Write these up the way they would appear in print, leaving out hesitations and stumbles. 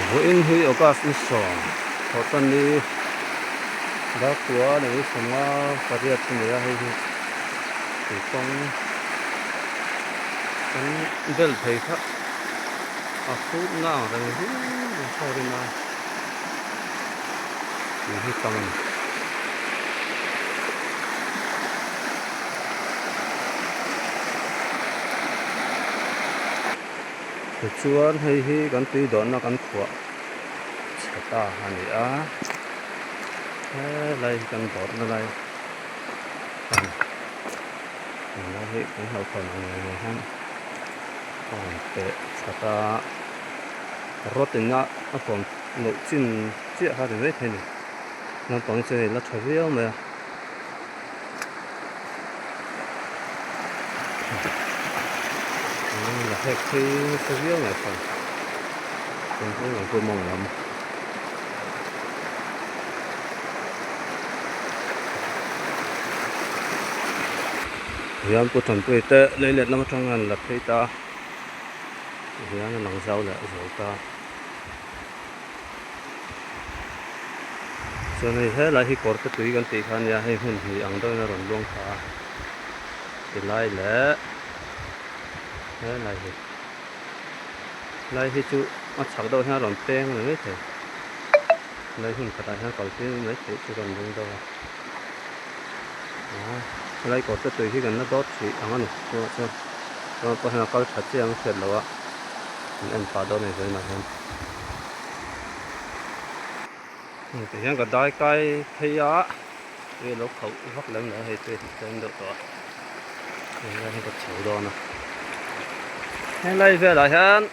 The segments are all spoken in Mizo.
Vawiin hi August ni sawm thawhtan ni Darkua leh ni sawmnga pariat a ni a hei hi tuikawng kan bel thei kha a hrutna ang reng viau ang chhuakin a tui hi tang a ni. Tichuan hei hi kan tui dawhna kan khuah chhe ta a ni a, helai hi kan dawrhna lai a ni. Tunlai hi kan hlauhthawn ang ngei ngei hian a rawn peh that a, rod in a a huam loh chin chiah kha a ni maithei a ni. Naupang chu hei la tha viau mai a. La hlek phei nasa viau mai chuan chuan hei lam pawh mawng lam hian pu Tanpuii te lei let lam atang an la phei ta tihian a lang zau leh zual ta. Chuan hei helai hi kawr te tui kan tih kha ania hei hmun hnih ang deuhin a rawn luang thla a tilai leh helai hi lai hi chu a chhak deuh hian a rawn peng a ni maithei lai hmun khatah hian kal tir mai theih chu kan ring deuh a helai kawr te tui hi kan la dawt hrih ang a ni chungah chuan chuan pawh hian a kal tha chiang hriat loh a. An en pah dawn a ni vawiinah hian ti hian ka dai kai phei a tui a lo khauh vak lem lo a hei tui a tlem deuh tawh a hei lai hi ka chho dawn a helai velah hian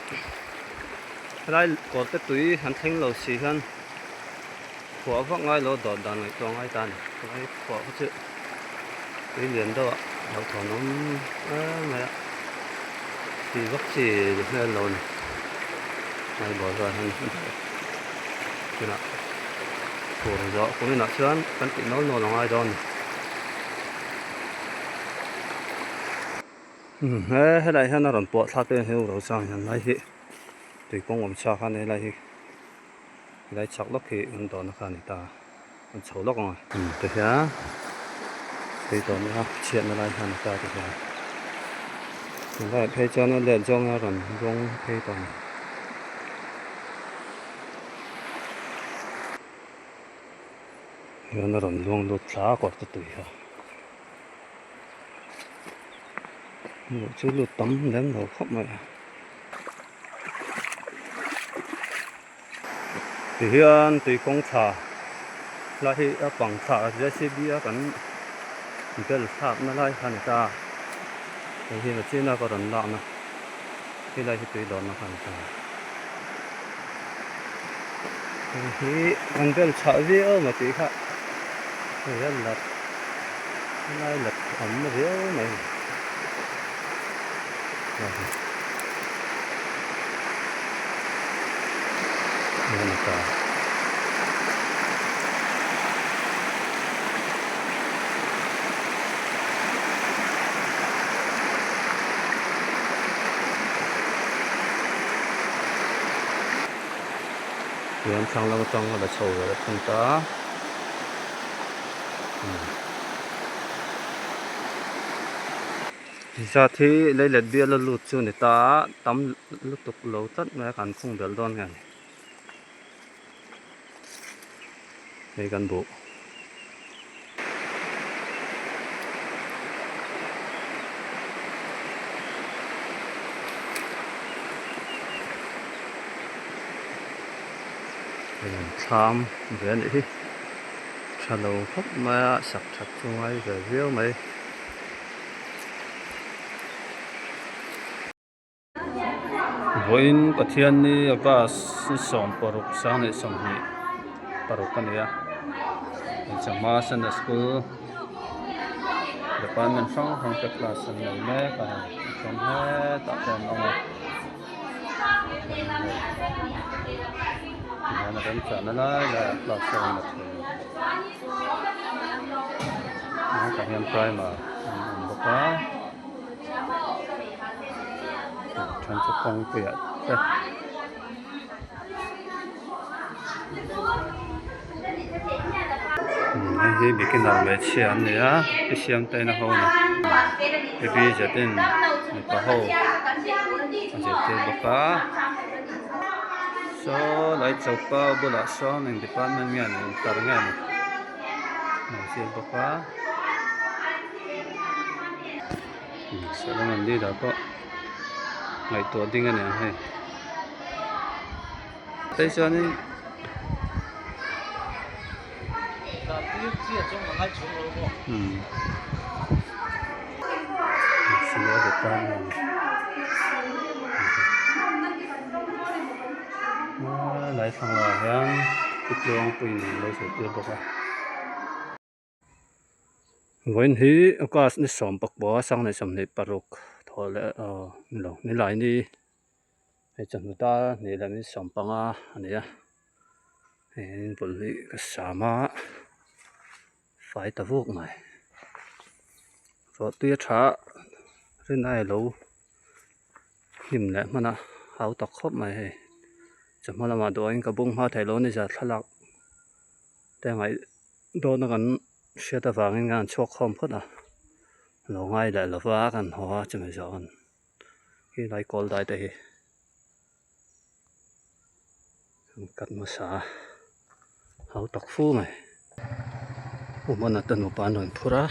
helai kawr te tui an thleng lo si hian khuah vak ngai lo dawt dan ngaihtuah ngai ta a ni helai khuah kha chu tui lian deuh ah hlauhthawn awm em mai a tui vak chi hmel lo a ni hmai bawr velah hian tunah fur zawh kum inah chuan kan tih nawl nawl a ngai dawn a ni he helaiah hian a rawn puah thlak te hian ro chang hian lai hi tui kawng awm chhuak a ni helai hi. Helai chhak lawk hi an dawrna kha a ni ta an chho lawk ang a. Ti hian phei tawhna chhiatna lai kha a ni ta ti hian tunlaiah phei chuan a let zawng a rawn rawng phei tawh a ni. Hian a rawn luang lut thla a kawr te tui kha luh chu lut tam lem lo khawp mai a. Tihian tui kawng thla lai hi a pang thla j c b a kan bel thlakna lai kha a ni ta hei hi machine a ka rawn lakna helai hi tui dawrna kha a ni ta hei hi kan bel chhah viau mai tih kha hei a lat helai lat awm viau mai a ni. Hian thlang lam atang a la chho ve leh thung ta. Zat hi lei let bial a lut chu a ni ta a, tam lutuk lo tlat mai a kan khung belh dawn nge ni. Hei kan buh. Hei an thlam ve a nih hi. Tha lo khawp mai a sak that chu ngai ve viau mai. Vawiin Pathianni August ni 16 2026 a ni a Chama Sunday School department hrang hrang te class an nei mek a chuan hetah te an awm a. Tihian a remchahna lai laiah class te an la thei a hetah hian primer an awm bawk a then chu kawngpuiah te. hi beginner hmeichhia an ni a pi siamteina ho a ni pi bi zetin mipa ho a zirtir bawk a saw lai choka bulah sawn eng department nge ni intar nge ni a zir bawk a sawlam an leader pawh ngaihtuah ding a ni ang hei phei chuanin umm lai thlang ah hian pu tluangpuiin an lo zirtir bawk a. Vawiin hi class ni sawm pakua sang leh 26 thawh leh aw ni lo nilai ni hei chawhnu dar hnih leh minute 15 a ni a hei in bul hi ka sam a fai ta vuk mai ruahtui a tha rin ai lo hnim leh hman a hau tak khawp mai hei chawhma lamah duahin ka bung hma theih loh a ni zat thlalak te ngaih. Dawhna kan hriat avangin kan han chhuak khawm phawt a, lo ngai leh lo va kan haw a chumi zawh kan khi lai kawl dai te hi an cut hmasa a hau tak fu mai. Pu hmana te nupa an rawn phur a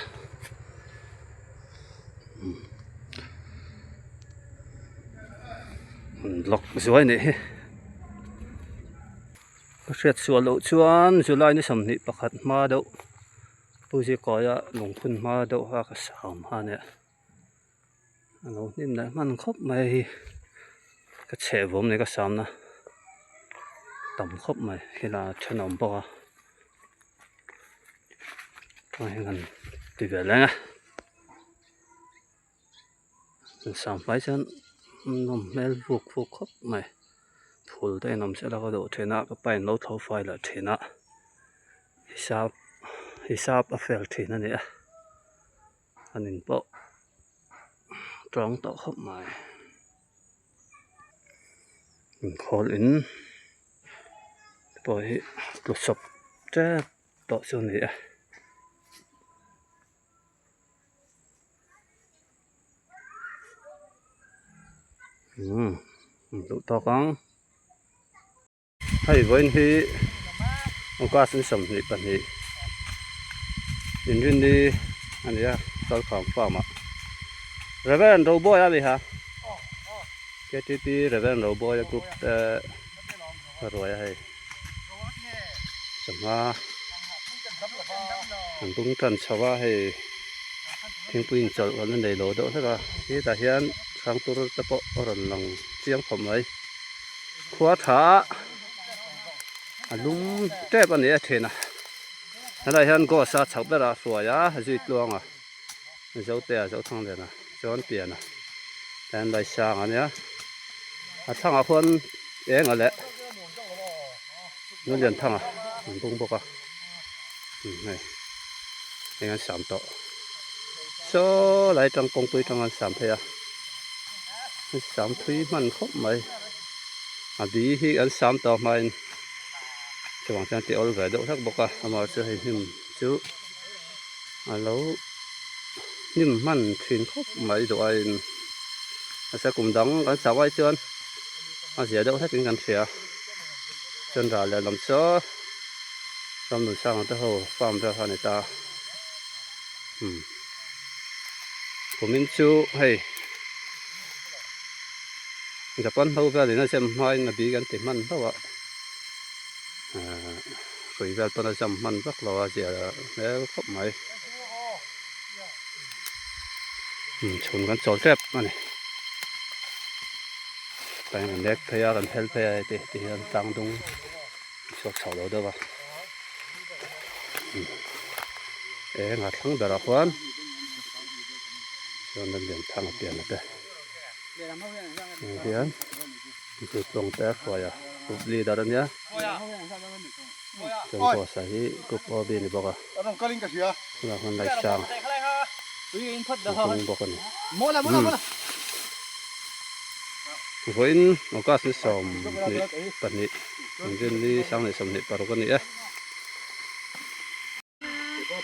an block zuai a nih hi. Ka hriat suah loh chuan July ni 21 hma deuh Pu Zikaia lungphun hma deuh kha ka sam kha ania a lo hnim leh hman khawp mai a hi ka chheh vawm ni ka samna tam khawp mai helaiah then a awm bawk a hei hian ti ve leng a. Sam hmai chuan nawm hmel vuk vuk khawp mai phul te in awm sela ka duh thin a ka pa in lo tho fai leh thin a hisap hisap a fel thin a ni a an in pawh tawng tawh khawp mai inkhawl in te pawh hi tlu sawp tep tawh chu a ni a. Umm duh tawk ang hei vawiin hi August ni 22 inrinni a ni a Kalkham farm ah Reverend Roboy a ni ha ktp Reverend Roboy a group te a ruai a hei. Sangha an bung tan chho a hei thingpui inchawlh kan la nei lo deuh hlek a hetah hian hrangtur te pawh a rawn lang chiang khawp mai khua tha a lum tep a ni a thin a helaiah hian ghost a chhoh berah a hruai a zui tluang a Zotea Zothangliana chuan pian a tihian Laisang a nia a thlangah khuan eng a leh Nulianthanga an bung bawk a hei eng an sam tawh saw lai tang kawngpui tang an sam phei a an sam thui hman khawp mai a bi hi an sam tawh hmain chuvang chuan tih awl ve deuh hlek bawk a amaherawhchu hei hnim chu a lo hnim hman thin khawp mai duh aiin mahse kum dang kan chau ai chuan a zia deuh hlekin kan hria chuan ral leh lam chu ramnunsanga te ho farm vel kha a ni ta umm kumin chu hei Japan ho velin a zem hmain a bik an ti hman hlauh a ahh hrui vel pawn a zam hman vak lo a zia hmel khawp mai chhun kan chawl tep a ni tlai kan lek phei a kan phel phei a heti ti hian tlang dung chhuak chho lo deuh a eng a thlang berah khuan chuan a lian thang a pian a te. Hian tawng te a hruai a group leader a nia chuan boss a hi group OB a ni bawk a tunah khan light sang a hmang bawk a ni vawiin August ni 22 inrinni 2026 a ni e.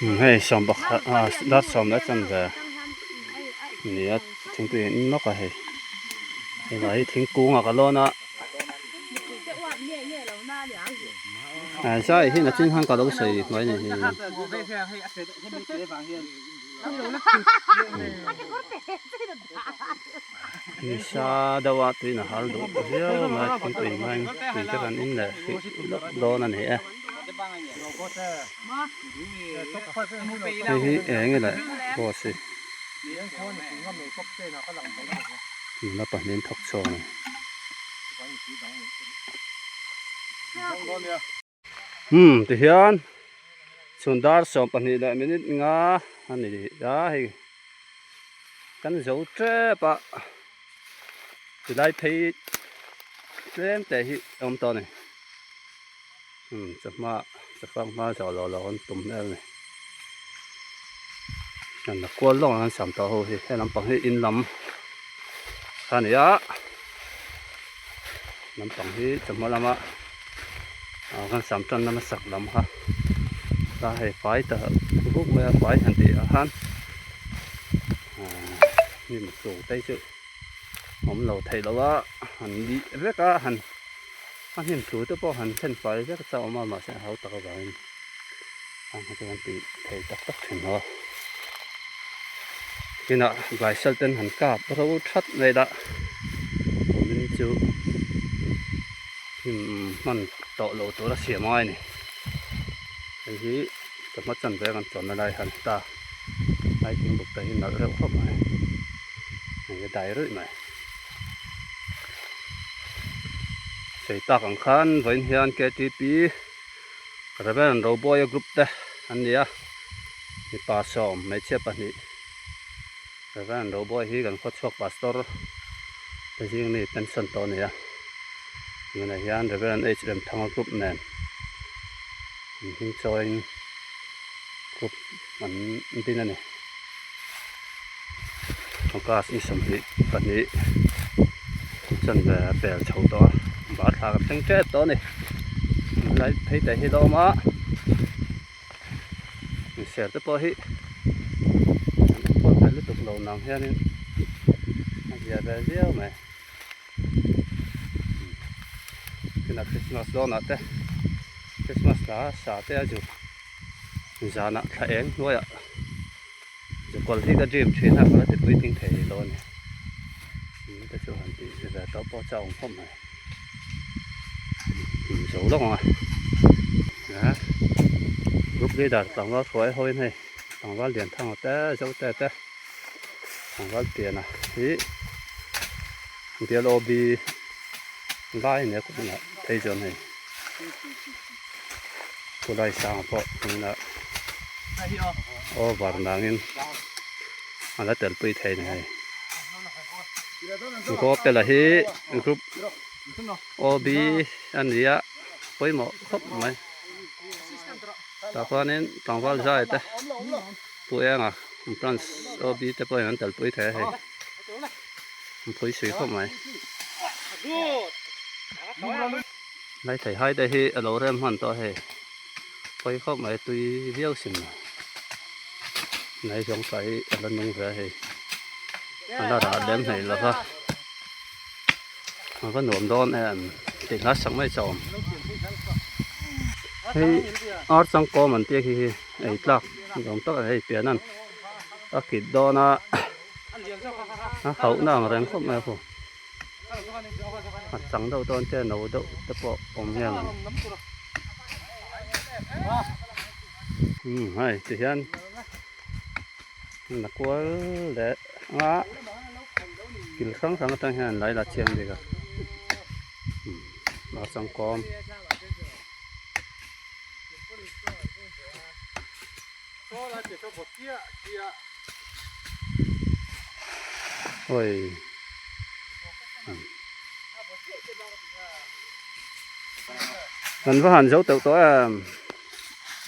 Hei sawm pakhat ah dar sawm leh chanve ni a thingpui in lawk a hei helai hi thingkung ah ka lawn a zai hi nachin khan ka lo sawi mai ni hi. Nisa deuh a tuin a hal duh viau mai thingpui hmangin tui te kan in leh hrih lawk dawn a ni e. Hei hi eng nge le boss hi nula pahnih an thawk chhuak a ni. Umm tihian chhun dar 12 leh minute nga a ni a hei kan zo tep a tilai phei tlem te hi a awm tawh a ni. Umm chawhma chawfak hma zawh loh loh an tum hmel a ni an la kual lawk ang an sam tawh ho hi he lampang hi in lam kha a ni a lampang hi chawhma lama ah kan sam tan na hmasak lam kha ta hei fai ta vuk mai a fai han tih ah khan ah hnim tur te chu awm lo theih loh a han bih vek a han. A hnim tlu te pawh han thlen fai vek chauh awm a mahse a hau tak avangin a hma chu kan tih thei tak tak thin lo a kinah baisal ten han kap ro that mai la kumin chu hnim hman tawh lo tur a siam angai a ni hei hi chawhma chanve kan chuanna lai han ta lai thing buk te hi nalh reuh khawp mai hei a dai ruih mai. Sawi tak ang khan vawiin hian ktp Reverend Robuaia group te an ni a mipa sawm hmeichhia pahnih Reverend Robuaia hi kan khawchhuak pastor te zing mi pension tawh a ni a tunah hian Reverend H Remthanga group nen an hming chawiin group an din a ni. Class ni 22 chanve a pel chho tawh a bar thla ka thleng tep tawh a ni helai phei te hi la awm a ser te pawh hi an enkawl ve lutuk lo nang hianin a zia ve viau mai tunah Christmas dawnah te Christmas hla sa te a zu zanah thla eng hnuaiah. Zukawlh hi ka dream thin a ka la ti puitling thei lo a ni in te chu han tih ve tawh pawh chauh ang khawp mai in zo lawk ang a group leader tlangval hruai ho in hei tlangval lian thang te zo te te tlangval pian a hi bial OB lai nia kum ah phei chuan hei. Khulai sangah pawh tunah over dangin a la telpui thei a ni hei. Gopela hi group OB a ni a pawimawh khawp mai tah chuanin tlangval zai te Pu Enga branch OB te pawhin an telpui thei a hei an phui sui khawp mai. Lai thei hai te hi a lo rem hman tawh hei pawi khawp mai tui viau sin nai zawng tah hi a la nung ve a hei a la rah lem hleih lo va a va nuam dawn em tih hla sak mai chauh awm hei ar changkawm an tih khi hi ei tlak ni awm tak a ni hei pian an a kit dawn a a hauhna ang reng khawp mai a khu. A chang deuh dawn te no deuh te pawh awm hian umm hei ti hian la kual leh anga kil hrang hrang atang hian an lai la chiang bik a umm a changkawm. Oi. Kan va han zo teuh tawh em.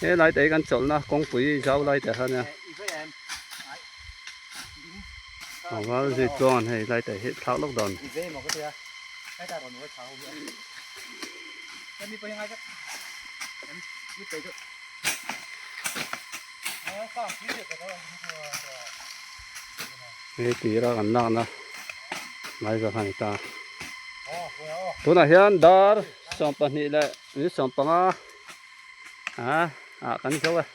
He lai te hi kan chawlhna kawngpui zau lai te kha nia. Tlangval zui tluang hei lai te hi thlak lawk dawn. Hei tira kan lakna lai zawk a ni ta. Tunah hian dar 12 leh minute 15 ah ah kan zo a.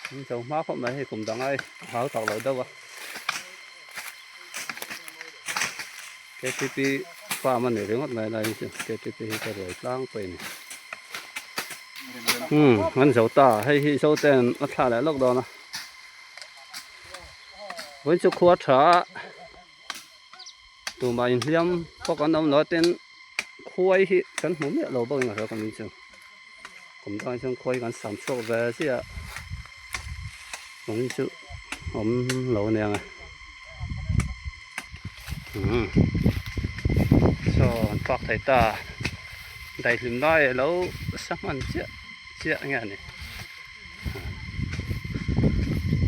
Kan zo hma khawp mai hei kum dang ai hau tak lo deuh a. Ktp farm a ni ringawt mai lai hi chu ktp hi ka ruai tlang pawh a ni. Umm an zo ta hei hi zo ten a thla leh lawk dawn a vawiin chu khua tha a tumah inhliam pawh kan awm lo a tin khuai hi kan hmu miah lo bawk in ka hria ka min chu kum dangah chuan khuai kan sam chhuak ve chiah a vawiin chu awm lo a nia nge umm saw an park thei ta. Daihlim lai a lo sa hman chiah chiah nge a ni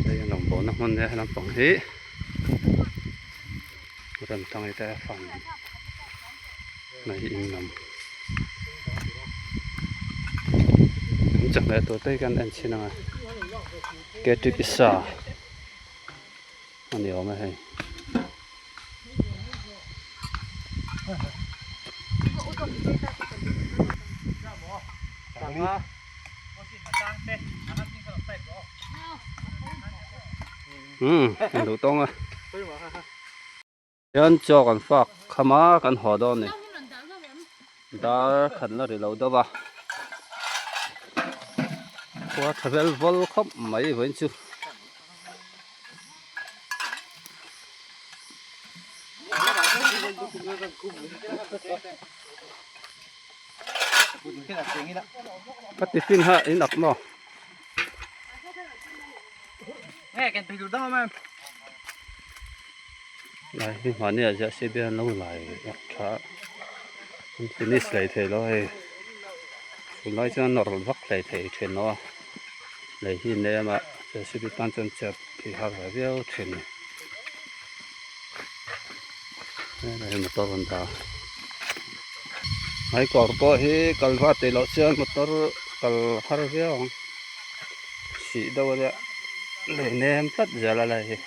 hei an rawn bawhna hmun nia helam pang hi remtang te fan mai in lam an chawhmeh tur te hi kan en chhin ang a ktp sa a ni awm e hei. Umm an duh tawng a hian chaw kan fak kham a kan haw dawn a ni dar khat la ri lo deuh a khua tha vel vawl khawp mai vawiin chu. Ka tiffin ha in ak maw? Lai hi hmani ah ziah si bian lo lai ak tha an finish hlei thei lo hei tunlai chuan nawr vak hlei thei thin lo a lei hi nem a JCB tan chuan chet tih har ve viau thin a ni helai motor rawn dah a hmaikawr pawh hi kal va tih loh chuan motor kal har viau ang sih deuh a nia lei nem tlat zel a lai hi.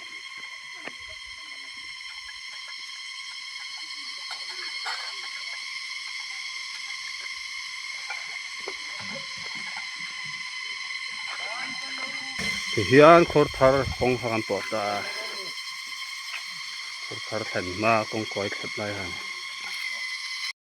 Tihian khur thar kawng kha kan pawh ta a khur thar thlen hma kawng kawi thlep lai han.